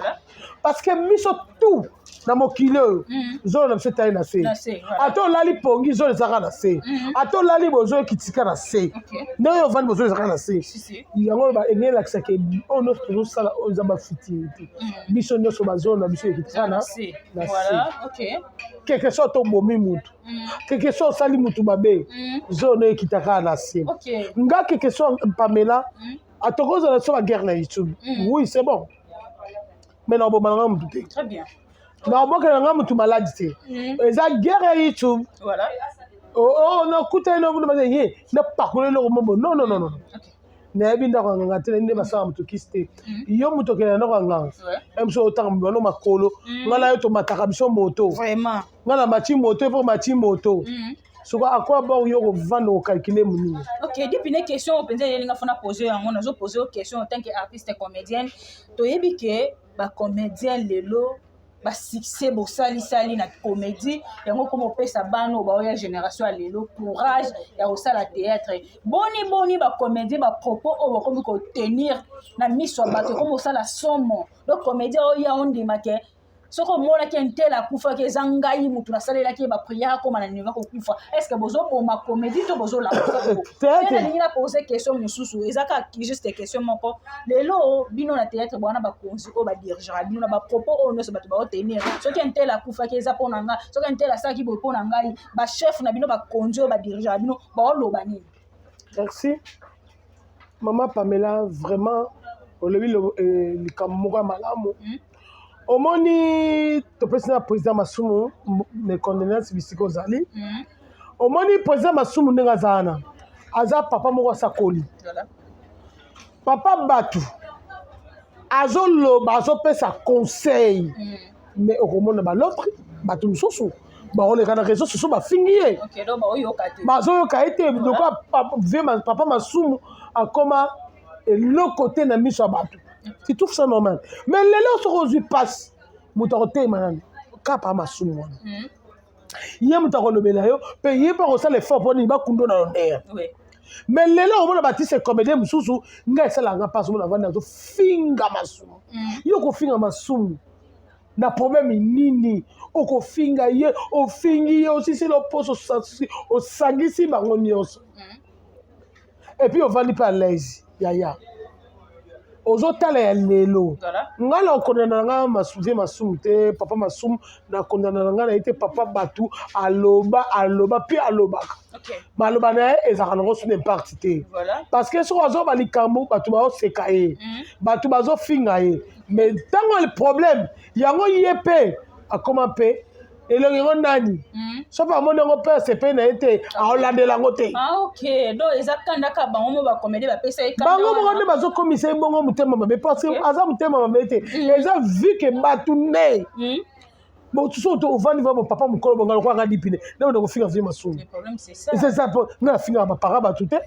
parce que biso tout na mokili oyo, zolo na biso etali na se. Ata olali pongi, zolo ezaka na se. Ata olali, bozo ekitika na se. Ndenge ovandi, bozo ezaka na se. Yango enge elakisaka oyo nyonso tozosala oyo eza bafutilité. Biso nyonso, bazolo na biso ekitika na se. Quelque soit tobomi mutu, quelque soit osali mutu mabe, zolo no ekitaka na se. Nga, quelque soit Pamela, atokozala so baguerre na YouTube, oui, c'est bon, mais na oboma nanga mutu te, na obokela nanga mutu maladi te. Eza guerre ya YouTube, nakutani no ye napakula eloko mobo. Non, non, non, non, nayebi ndako ya nganga te, nde basala moto kisi te. Yo moto okende na ndako ya nganga, ye mosu otanga bano makolo. Ngai na yo tomataka biso moto, ngai na mati moto mpo mati moto soko akwa bon, yo kovanda kocalculer monini. Ok, depuis ne question oyo mpenza eyelinga fona pose yango, nazopose yo question en tant que artiste comédienne. Toyebi ke bacomédien lelo, basuccès bosalisali na comédie, yango koma opesa bana oyo baoya génération ya lelo courage ya kosala théâtre. Boni boni bacomédien, bapropos oyo bakomi kotenir na miso ya bato ekomi kosala somo. Donc comédien oyo ya ondima ke soki omonaki un tel akufaki, eza ngai mutu nasalelaki ye baprière akóma na niveau kokufa, est ce que bozoboma comédie to bozolamusa? Nalingi na pose question mosusu, eza kaka juste question moko. Lelo bino na théâtre, bwana bakonzi oyo badirigera bino na bapropos oyo nyonso bato baotenir, soki un tel akufaki eza mpo na ngai, soki un tel asalaki boye mpo na ngai, bachef na bino, bakonzi oyo badirigera bino, baoloba nini? Merci, mama Pamela. Vraiment olobi likambo moko ya malamu. Omoni, topesi na président Masumu mes condoléances bisika ozali. Omoni président Masumu ndenge aza wana, aza papa moko asakoli, papa bato, azoloba, azopesa conseil, mais okomona balautre bato mosusu baoleka na réseau sociaux, bafingi ye, bazoyoka ye te. Lokola papa Masumu akoma eloko te na miso ya bato, tu trouves ça normal? Mais lelo soki ozwi mpasi, moto akoteyema nani? Kapa Masumu wana, ye moto akolobela yo, mpe ye mpe akosala effort mpo nini bakundo na honneur. Mais lelo omona batise comédien mosusu, ngai esalaka mpasi, omona vandi azofinga Masumu. Yo kofinga Masumu na problème nini? Okofinga ye, ofingi ye, osisi loposo, osangisi bango nyonso, et puis ovandi mpe à l'aise. Yaya, ozotala ya lelo, ngai na okondana na ngai vie Masumu te. Papa Masumu, nakondana na ngai na ye te. Papa bato aloba, aloba mpe alobaka, maloba na ye ezalaka nango suna impact te, parce que soki azoba likambo, bato baoseka ye, bato bazofinga ye. Mais ntango problème yango, ye mpe akoma mpe elongi yango nani, soki amoni yango mpe asepeli na ye te, aolandela yango te. Bango moko nde bazokomisa ye bongo motema mabe, parce que aza motema mabe te, eza vu ke bato nde soki ovandi va papa mokolo bonga lokola nga dipine nde banda kofinga vie Masumu, c'est ça. Mpo nga nafingaka bapara bato te,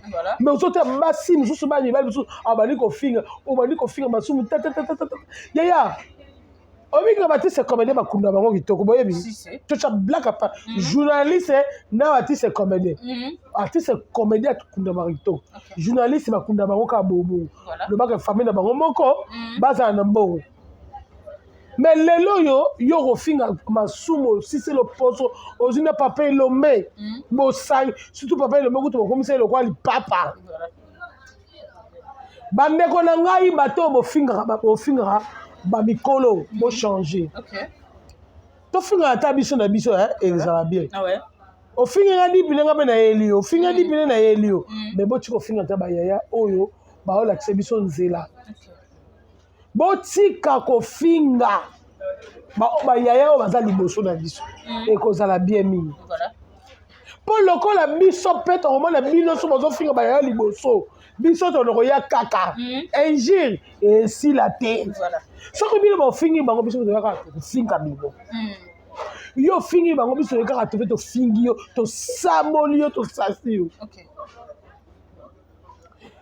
mais ozotala basi mosusu, bana mibali mosusu abandi kofinga, obandi kofinga Masumu tatatatata. Yaya, obinga batise comédien, bakunda bango kitoko. Boyebi totya blague apa, journaliste na artiste comédien. Artiste comédien akundamaka kitoko, journaliste bakunda bango kaka bobongo, lobaka famille na bango moko bazala na mbongo. Mais lelo oyo yo kofinga Masumu, osisi loposo, ozwi na papa Elombe, bosangi, surtout papa Elombe kutu bokomisa ye lokola lipapa. Bandeko na ngai, bato oyo bofingaka, bofingaka bamikolo, bochange. Tofingaka ata biso na biso, ezala bien. Ofingi nga dipine, nga mpe nayeli yo. Ofingi nga dipine, nayeli yo. Mais botika ofinga ata bayaya oyo baolakisa biso nzela. Botika kofinga. Bayaya oyo baza liboso na biso, ekozala bien mingi mpo lokola biso mpe tokomona bino so bozofinga bayaya liboso, biso tokoya kaka injure esila te. Soki bino bofingi bango, biso toya kaka tokofinga bino. Yo ofingi bango, biso toye kaka tope tofingi yo, tosamboli yo, tosasi yo.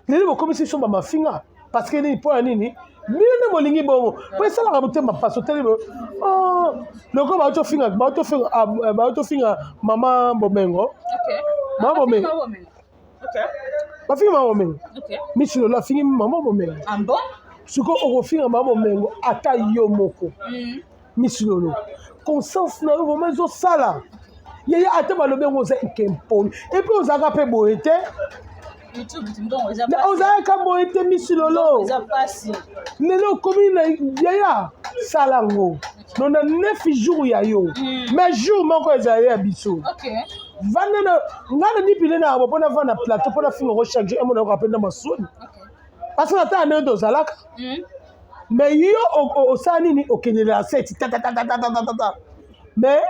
Lelo bokomisi biso bamafinga parce que nini? Mpo ya nini bino nde bolingi bongo? Mpo esalaka motema mpasi. Otali loko bautofinga mama Bomengo, mama Bomengo, bafingi mama Bomengo. Misu Lolo afingi mama Bomengo. Sikoyo okofinga mama Bomengo, ata yo moko Misu Lolo, conscience na yo vraiment ezosala yeye? Ata balobi yango, oza ekempoli et puis ozalaka mpe boye te, ozalaka boye te. Misu Lolo, lelo okomi na yaya, sala yango 99 jours ya yo, mais jour moko ezali ya biso. Vanda na nga na dipile na yabo mpona vanda plateau mpona finga ngo chaque jour, emona yoka mpe na masoni parce que ata ndenge tozalaka. Mais yo osala nini? Okendela seti tatatatatata, mais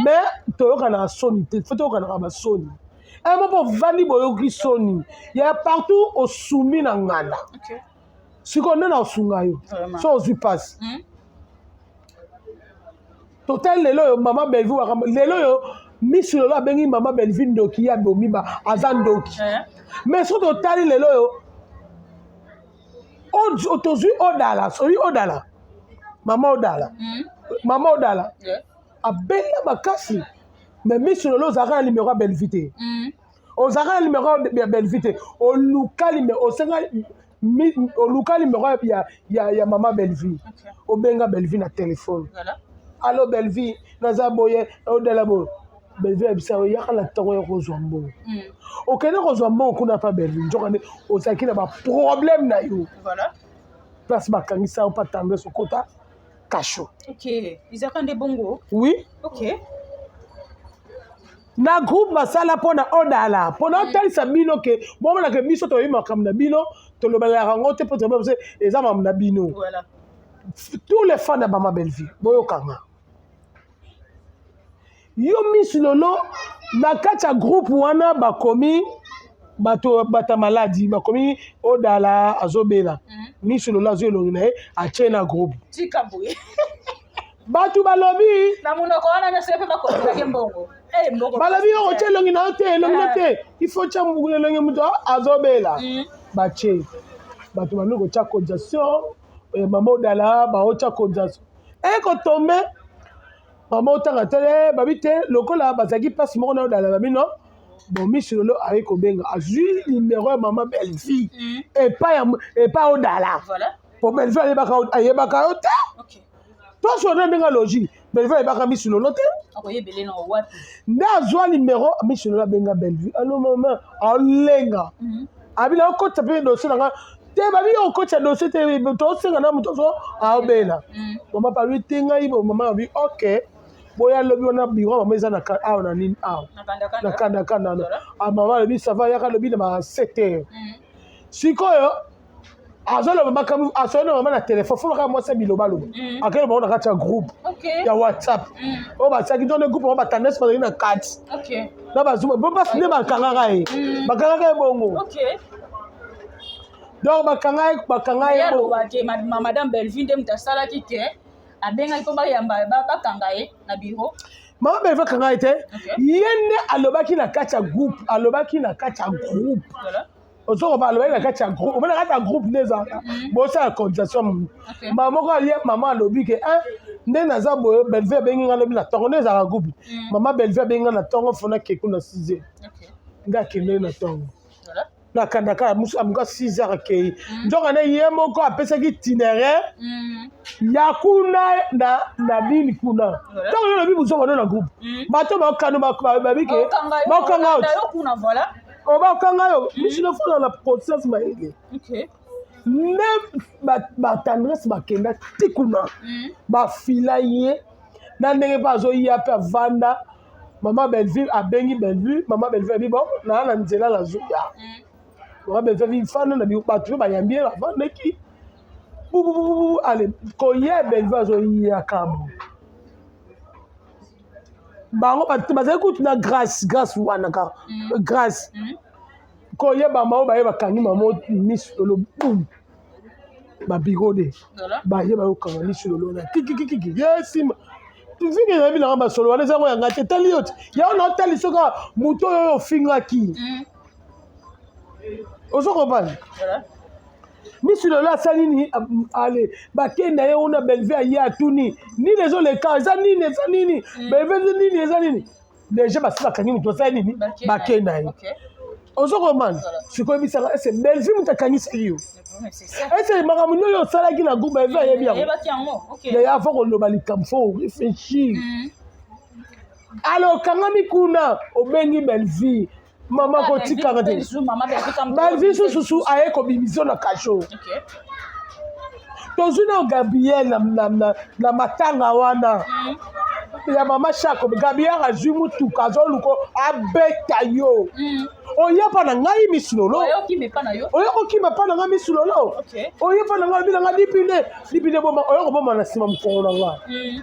mais toyokanaka soni te. Faut toyokanaka basoni emo mpo ovandi boyoki soni ya partout, osumi na nganda. Sikoyo nde na osunga yo so ozwi mpasi. Totali lelo oyo mama Bellevue, makambo lelo oyo Misu Lolo abengi mama Bellevue ndoki, ya bomiba aza ndoki. Mais soki totali lelo oyo tozwi Odala, soki Odala, mama Odala, mama Odala abenda makasi. Mais Misu Lolo, ozalaka na numéro ya Bellevue te, ozalaka na numéro ya Bellevue te. Oluka numéro, osenga, oluka numéro ya mama Bellevue, obenga Bellevue na telefone: "Allo Bellevue, naza boye, Odala boye." Bellevue ayebisa yo: "Yaka na ntongo ya kozwa mbongo." Okende kozwa mbongo kuna pa Bellevue, nzoka nde ozalaki na baproblème na yo. Place bakangisa yo pa Tendresse, okota cachot. Ok, ezalaka nde bongo? Oui. Na groupe basala mpona Odala, mpona otalisa bino ke bomonaka biso toyebi makambo na bino, tolobelaka yango te mpo toyebi eza makambo na bino. Tous les fans ya mama Bellevue, boyokanga yo Misu Lolo. Na kati ya groupe wana bakomi bato bata maladi, bakomi Odala azobela. Misu Lolo azwi elongi na ye, atie na groupe. Tika boye. Bato balobi na monoko wana nyonso mpe bakotelaki mbongo. Balobi yo kotia elongi na yo te, elongi na te, il faut tia elongi moto azobela. Batie bato balobi kotia cotisation, mama Odala baotya cotisation, ekotombe mama otanga te. Babi te, lokola bazalaki mpasi moko na Odala, babi no bon. Misu Lolo aye kobenga, azwi numéro ya mama Bellevue epai Odala, po Bellevue ayebaka yo te. Tosona ndenge logique, Bellevue ayebaka Misu Lolo te. Nde azwa numéro Misu Lolo, abenga Bellevue: "Allo mama." Aolenga abina okotisa mpe dossier na nga te. Babi yo okotisa dossier te, tosenga na moto so aobela. Mama palobi te, ngai bo. Mama abi: "Ok, boya lobi wana bureau mama eza na awa na nini awa na kandakanda wana." Mama alobi: "Ça va, yaka lobi na ba 7 heures." Sikoyo azoloba makambo, asoli na mama na telefone. Fo kaka mwasi ya bilobaloba akende bango na kati ya groupe ya WhatsApp oyo batiaki nzone groupe yango, batendresse bazali na kati na bazuma bo basi nde bakangaka ye, bakangaka ye bongo. Donc bakanga ye, bakanga ye. Alobake madame Bellevue nde moto asalaki ke abengaki mpo bayamba bakanga ye na bureau. Mama Bellevue akanga ye te. Ye nde alobaki na kati ya groupe, alobaki na kati ya groupe. Ozokoba alobaki na kati ya groupe, omona kati ya groupe nde ezalaka bosala cotisation. Mama moko alie, mama alobi ke nde naza boye, Bellevue abengi nga lobi na ntongo. Nde ezalaka groupe, mama Bellevue abengi nga na ntongo, fona keku na 6 heures. Nde akendeki na ntongo nakandaka amuka 6 heures, akei. Nzoka nde ye moko apesaki itinéraire ya kuna na nini kuna. Ntango yo lobi bozonga no na groupe, bato bakano babike bakanga yo, bakanga yo. Miso fona na conscience mayele nde batendresse bakenda ti kuna, bafila ye na ndenge mpe azoya mpe avanda. Mama Bellevue abengi Bellevue, mama Bellevue abi: "Bon, naa na nzela, nazoya." Mama Bellevue abi: "Fanda na bato." Mpe bayambi ye, bavandaki. Bubububu, ale koya Bellevue azoyaka bo bango bazali kutu na grâce, grâce wana kaka grâce koyeba mao baye bakangi mamo miso lolo bum babiro de baye bayokanga miso lolo na kikikikiki ye nsima vingi ezabi nanga masolo wana ezango yanga te etali yo te yango na otali soki moto oyo ofingaki ozo comprendre. Misu lelo asali nini? Ale bakenda ye una Bellevue aye atuni nini ezoleka, eza nini, eza nini Bellevue, nini eza nini? Deja basi bakangi moto asali nini, bakenda ye. Ozo comprendre? Sikoyo ebisaka ese Bellevue moto akangisaki yo, ese makambo nini oyo osalaki na groupe, Bellevue ayebi yango. Yaya, faut koloba likambo, faut réfléchir. Ale okangami kuna, obengi Bellevue, mama kotikaka te. Bellevue sususu aye kobimisa na kasho. Tozwi na Gabriel na matanga wana ya mama Shako. Gabriel azwi mutuka, azoluka abeta yo. Oye mpa na ngai misilolo, oye kokima mpa na ngai misilolo, oye mpa na ngai, obi na ngai dipine dipine boma, oye koboma na nsima mokongo na ngai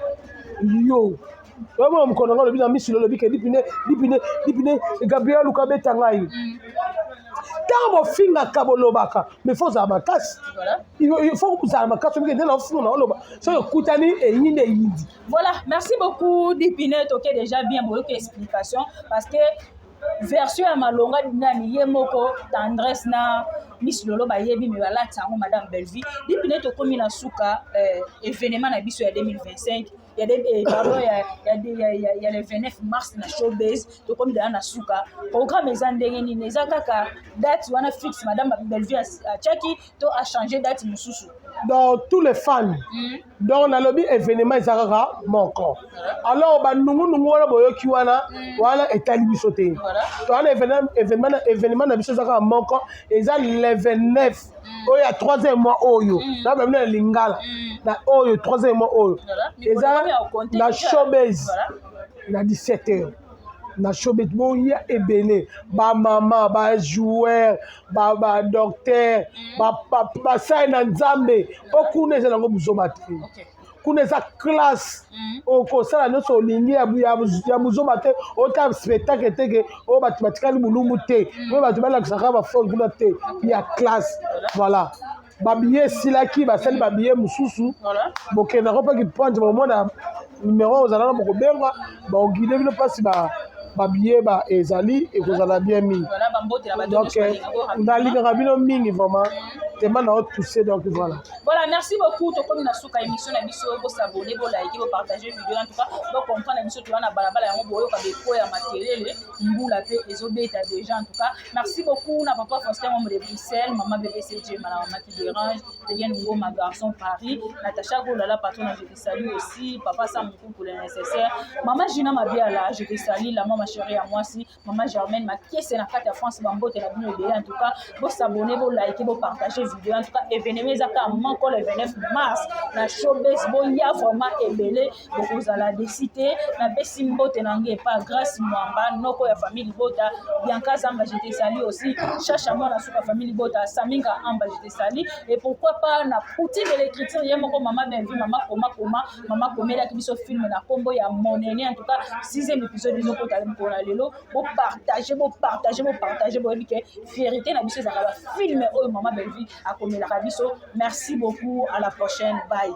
yo, oyeboma mokongo na ngai, olobi na misilolo, olobi ke dipine dipine dipine Gabriel aluka abeta ngai. Ntango bofingaka, bolobaka, mais faut ozala makasi, il faut ozala makasi, obike nde na ofinga na oloba soki okutani eyindi eyindi. Voilà, merci beaucoup Dipine, toke déjà bien boyoki explication parce que version ya malonga nani ye moko Tendresse na Miss Lolo bayebi me balati yango. Madame Bellevue Dipine, tokomi na suka événement na biso ya 2025 ya pardon, ya le 29 mars na Showbase. Tokomi deja na suka. Programme eza ndenge nini? Eza kaka date wana fixe madame Bellevue atiaki to achange date mosusu? Donc tous les fans, donc nalobi événement eza kaka moko. Alors banungunungu wana boyoki wana wana etali biso te. To wana événement na biso eza kaka moko, eza le 29 oyo ya troisième mois oyo na babino na lingala na oyo troisième mois oyo eza na Showbase na 17 heures na Showbase. Boya ebele, bamama, bajoueur, badocteur, basali na Nzambe, mpo kuna eza nango buzoba te. Kuna eza classe, okosala nyonso olingi ya buzoba te, otala spectacle te ke oyo bato batikali bolumbu te, oyo bato balakisaka bafone kuna te, ya classe. Voilà, babillet esilaki, basali babillet mosusu. Bokendako mpe kipointe, bomona numero ozala na bokobenga, baoguide bino mpasi babillet ba ezali, ekozala bien mingi. Donc nalingaka bino mingi vraiment, tema na otousse. Donc voilà. Voilà, merci beaucoup. Tokomi na suka émission na biso. Bosabone, bolike, bopartage vidéo. En tout cas, bocomprendre na biso, toza na balabala yango, boyoka beko ya makelele, mbula mpe ezobeta déjà. En tout cas, merci beaucoup na papa Faustin Membre de Bruxelles, mama BBCG, mala mama qui dérange, Tegen Ngoma, garçon Paris, Natacha Golala, patron, je te salue aussi, papa Sam pour le nécessaire, maman Gina Mabiala, je te salue, la maman chérie à moi aussi, maman Germaine Makiese na kati ya France, bambote na bino ebele. En tout cas, bosabone, bolike, bopartage vidéo. En tout cas, événement eza kaka moko, le 29 mars na Showbase. Boya vraiment ebele, bokozala déçus te. Napesi mbote na ngai epa Grâce Mwamba, noko ya famille Libota, Bianca Zamba, je te salue aussi, Chacha mwana suka famille Libota, Saminga Amba, je te salue, et pourquoi pas na Poutine de l'écriture ye moko, mama Bellevue, mama koma koma, mama komelaki biso film na nkombo ya Monene. En tout cas, sixième épisode ezokota mpona lelo. Bopartage, bopartage, bopartage. Boyebi ke fierté na biso ezalaka bafilm oyo mama Bellevue akomelaka biso. Merci beaucoup, à la prochaine, bye.